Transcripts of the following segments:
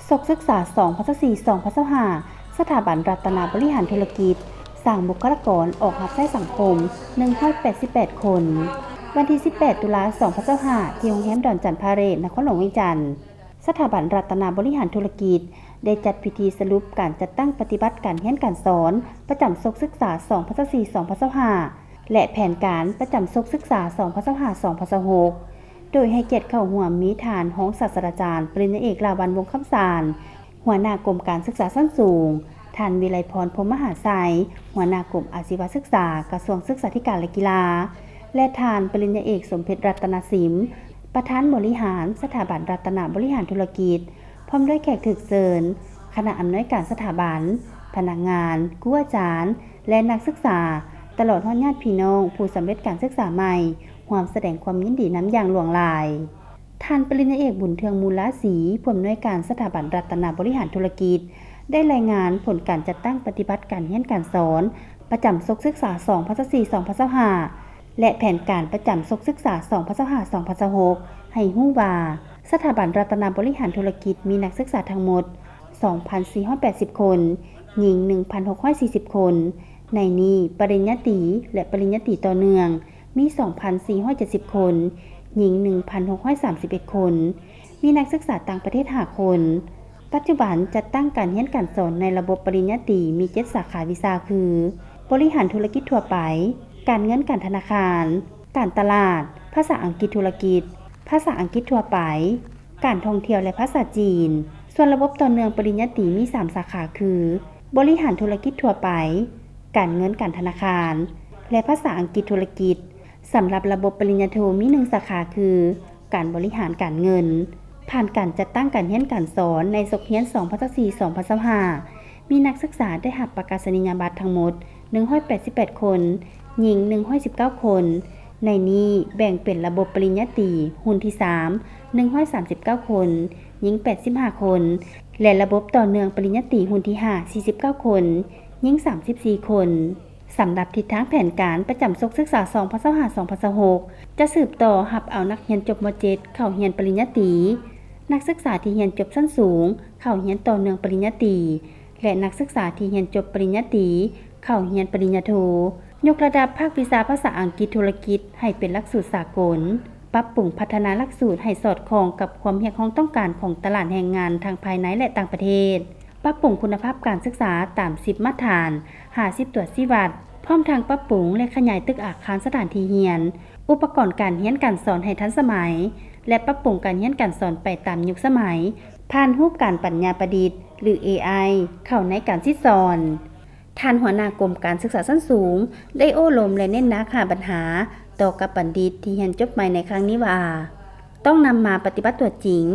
ສົກສຶກສາ ສອງພັນຊາວສີ່ ສອງພັນຊາວຫ້າ ສະຖາບັນລັດຕະນະບໍລິຫານທຸລະກິດ ສ້າງບຸກຄະລາກອນອອກຮັບໃຊ້ສັງຄົມ ໜຶ່ງຮ້ອຍແປດສິບແປດຄົນ. ວັນທີ ສິບແປດ ຕຸລາ ສອງພັນຊາວຫ້າ ທີ່ໂຮງແຮມດອນຈັນພາເຣດ ນະຄອນຫຼວງວຽງຈັນ, ສະຖາບັນລັດຕະນະບໍລິຫານທຸລະກິດ ໄດ້ຈັດພິທີສະຫຼຸບການຈັດຕັ້ງປະຕິບັດການຮຽນການສອນປະຈຳສົກສຶກສາ ສອງພັນຊາວສີ່ ສອງພັນຊາວຫ້າ ແລະ ແຜນການປະຈຳສົກສຶກສາ ສອງພັນຊາວຫ້າ ສອງພັນຊາວຫົກ ໂດຍໃຫ້ກຽດເຂົ້າຮ່ວມມີທ່ານຮອງສາດສະດາຈານ ປະລິນຍາເອກ ຫຼ້າວັນ ວົງຄຳສານ, ຫົວໜ້າກົມການສຶກສາຊັ້ນສູງ, ທ່ານ ວິໄລພອນ ພົມມະຫາໄຊ, ຫົວໜ້າກົມອາຊີວະສຶກສາ, ກະຊວງສຶກສາທິການ ແລະ ກິລາ ແລະ ທ່ານ ປະລິນຍາເອກ ສົມເພັດ ລັດຕະນະສິມ, ປະທານບໍລິຫານສະຖາບັນລັດຕະນະບໍລິຫານທຸລະກິດ, ພ້ອມດ້ວຍແຂກຖືກເຊີນ, ຄະນະອຳນວຍການສະຖາບັນ, ພະນັກງານ, ຄູອາຈານ ແລະ ນັກສຶກສາ, ຕະຫຼອດຮອດຍາດພີ່ນ້ອງຜູ້ສຳເລັດການສຶກສາໃໝ່ ຮ່ວມສະແດງຄວາມຍິນດີນຳຢ່າງຫຼວງຫຼາຍ. ທ່ານປະລິນຍາເອກ ບຸນເທືອງ ມູນລາສີ, ຜູ້ອຳນວຍການສະຖາບັນລັດຕະນະບໍລິຫານທຸລະກິດ ໄດ້ລາຍງານຜົນການຈັດຕັ້ງປະຕິບັດການຮຽນການສອນປະຈຳສົກສຶກສາ ສອງພັນຊາວສີ່ ສອງພັນຊາວຫ້າ ແລະ ແຜນການປະຈຳສົກສຶກສາ ສອງພັນຊາວຫ້າ ສອງພັນຊາວຫົກ ໃຫ້ຮູ້ວ່າ ສະຖາບັນລັດຕະນະບໍລິຫານທຸລະກິດມີນັກສຶກສາທັງໝົດ ສອງພັນສີ່ຮ້ອຍແປດສິບຄົນ, ຍິງ ໜຶ່ງພັນຫົກຮ້ອຍສີ່ສິບຄົນ, ໃນນີ້ປະລິນຍາຕີ ແລະ ປະລິນຍາຕີຕໍ່ເນື່ອງ ມີ ສອງພັນສີ່ຮ້ອຍເຈັດສິບຄົນ, ຍິງ ໜຶ່ງພັນຫົກຮ້ອຍສາມສິບເອັດຄົນ, ມີນັກສຶກສາຕ່າງປະເທດ ຫ້າຄົນ. ປັດຈຸບັນຈັດຕັ້ງການຮຽນການສອນໃນລະບົບປະລິນຍາຕີມີ ເຈັດສາຂາວິຊາຄື ບໍລິຫານທຸລະກິດທົ່ວໄປ, ການເງິນການທະນາຄານ, ການຕະຫຼາດ, ພາສາອັງກິດທຸລະກິດ, ພາສາອັງກິດທົ່ວໄປ, ການທ່ອງທ່ຽວ ແລະ ພາສາຈີນ. ສ່ວນລະບົບຕໍ່ເນື່ອງປະລິນຍາຕີມີ ສາມສາຂາຄື ບໍລິຫານທຸລະກິດທົ່ວໄປ, ການເງິນການທະນາຄານ ແລະ ພາສາອັງກິດທຸລະກິດ. ສຳລັບລະບົບປະລິນຍາໂທມີ ໜຶ່ງສາຂາຄື ການບໍລິຫານການເງິນ. ຜ່ານການຈັດຕັ້ງການຮຽນການສອນໃນສົກຮຽນ ສອງພັນຊາວສີ່ ສອງພັນຊາວຫ້າ ມີນັກສຶກສາໄດ້ຮັບປະກາສະນີຍະບັດທັງໝົດ ໜຶ່ງຮ້ອຍແປດສິບແປດຄົນ, ຍິງ ໜຶ່ງຮ້ອຍສິບເກົ້າຄົນ. ໃນນີ້ແບ່ງເປັນລະບົບປະລິນຍາຕີຮຸ່ນທີສາມ ໜຶ່ງຮ້ອຍສາມສິບເກົ້າຄົນ, ຍິງ ແປດສິບຫ້າຄົນ ແລະ ລະບົບຕໍ່ເນື່ອງປະລິນຍາຕີຮຸ່ນທີຫ້າ ສີ່ສິບເກົ້າຄົນ, ຍິງ ສາມສິບສີ່ຄົນ. ສຳລັບທິດທາງແຜນການປະຈຳສົກສຶກສາ ສອງພັນຊາວຫ້າ ສອງພັນຊາວຫົກ ຈະສືບຕໍ່ຮັບເອົານັກຮຽນຈົບ ມ.ເຈັດ ເຂົ້າຮຽນປະລິນຍາຕີ, ນັກສຶກສາທີ່ຮຽນຈົບຊັ້ນສູງເຂົ້າຮຽນຕໍ່ເນື່ອງປະລິນຍາຕີ ແລະ ນັກສຶກສາທີ່ຮຽນຈົບປະລິນຍາຕີເຂົ້າຮຽນປະລິນຍາໂທ, ຍົກລະດັບພາກວິຊາພາສາອັງກິດທຸລະກິດໃຫ້ເປັນຫຼັກສູດສາກົນ, ປັບປຸງພັດທະນາຫຼັກສູດໃຫ້ສອດຄ່ອງກັບຄວາມຮຽກຮ້ອງຕ້ອງການຂອງຕະຫຼາດແຮງງານທັງພາຍໃນ ແລະ ຕ່າງປະເທດ, ປັບປຸງຄຸນນະພາບການສຶກສາຕາມສິບມາດຖານ, ຫ້າສິບຕົວຊີ້ວັດ, ພ້ອມທັງປັບປຸງ ແລະ ຂະຫຍາຍຕຶກອາຄານສະຖານທີ່ຮຽນ, ອຸປະກອນການຮຽນການສອນໃຫ້ທັນສະໄໝ ແລະ ປັບປຸງການຮຽນການສອນໄປຕາມຍຸກສະໄໝ ຜ່ານຮູບການປັນຍາປະດິດ ຫຼື ເອໄອ ເຂົ້າໃນການສິດສອນ. ທ່ານຫົວໜ້າກົມການສຶກສາຊັ້ນສູງ ໄດ້ໂອ້ລົມ ແລະ ເນັ້ນໜັກຫ້າບັນຫາຕໍ່ກັບບັນດິດທີ່ຮຽນຈົບໃໝ່ໃນຄັ້ງນີ້ວ່າ ຕ້ອງນຳມາປະຕິບັດຕົວຈິງ,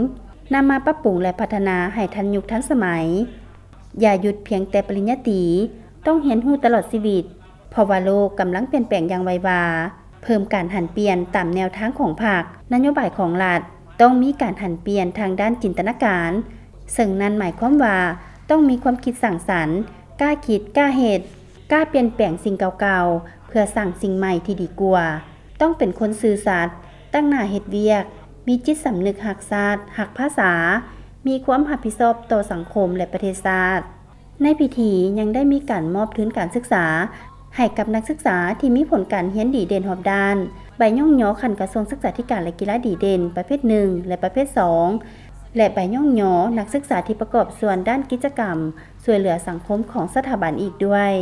ນຳມາປັບປຸງ ແລະ ພັດທະນາໃຫ້ທັນຍຸກທັນສະໄໝ. ຢ່າຢຸດພຽງແຕ່ປະລິນຍາຕີ, ຕ້ອງຮຽນຮູ້ຕະຫຼອດຊີວິດ, ເພາະວ່າໂລກກຳລັງປ່ຽນແປງຢ່າງໄວວາ. ເພີ່ມການຫັນປ່ຽນຕາມແນວທາງຂອງພັກ, ນະໂຍບາຍຂອງລັດ, ຕ້ອງມີການຫັນປ່ຽນທາງດ້ານຈິນຕະນາການ, ເຊິ່ງນັ້ນໝາຍຄວາມວ່າຕ້ອງມີຄວາມຄິດສ້າງສັນ, ກ້າຄິດ, ກ້າເຮັດ, ກ້າປ່ຽນແປງສິ່ງເກົ່າໆ ເພື່ອສ້າງສິ່ງໃໝ່ທີ່ດີກວ່າ. ຕ້ອງເປັນຄົນຊື່ສັດ, ຕັ້ງໜ້າເຮັດວຽກ, ມີຈິດສຳນຶກຮັກຊາດ, ຮັກພາສາ, ມີຄວາມຮັບຜິດຊອບຕໍ່ສັງຄົມ ແລະ ປະເທດຊາດ. ໃນພິທີຍັງໄດ້ມີການມອບທຶນການສຶກສາໃຫ້ກັບນັກສຶກສາທີ່ມີຜົນການຮຽນດີເດັ່ນຮອບດ້ານ, ໃບຍ້ອງຍໍຂັ້ນກະຊວງສຶກສາທິການ ແລະ ກິລາດີເດັ່ນປະເພດໜຶ່ງ ແລະ ປະເພດສອງ ແລະ ໃບຍ້ອງຍໍນັກສຶກສາທີ່ປະກອບສ່ວນດ້ານກິດຈະກຳຊ່ວຍເຫຼືອສັງຄົມຂອງສະຖາບັນອີກດ້ວຍ.